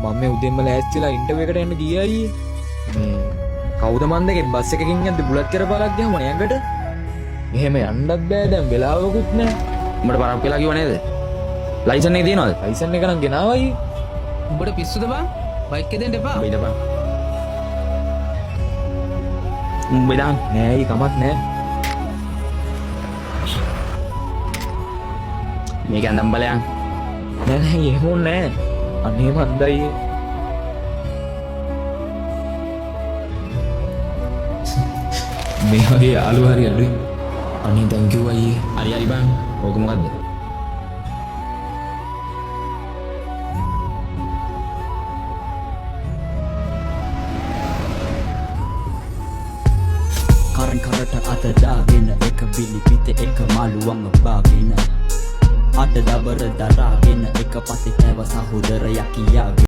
මම මේ උදෙන්ම ලෑස්තිලා ඉන්ටර්විව් එකට යන්න ගියා අයියේ. මේ කවුද මන් දෙකෙන් බස් එකකින් යද්දි බුලත් කර පාරක් ගියාම ඇඟට. එහෙම යන්නත් බෑ දැන් වෙලාවකුත් නෑ. උඹට පරක්කු වෙලා කිව්ව නේද? ලයිසන් එක තියෙනවද? ලයිසන් එක නම් ගෙනාවා අයියේ. උඹට පිස්සුද බං? බයික් එක දෙන්න එපා. උඹ ඉඳපන්. උඹ ඉඳන්. නෑ අයියේ කමක් නෑ. මේක ඇඳන් බලයන්. නෑ නෑ අයියේ එහෙම ඕනේ නෑ. අනේ මන්ද අයියේ. මේ වගේ යාළුවා හරි අඩුයි. අනේ thank you අයියේ. හරි හරි බං. ඕක මොකද්ද? කරන් කරට අත දාගෙන එක බිලි පිත එක මාළුවම බාගෙන අත දබර දරාගෙන එක පස්සේ කෑව සහෝදරයා කියාගෙන.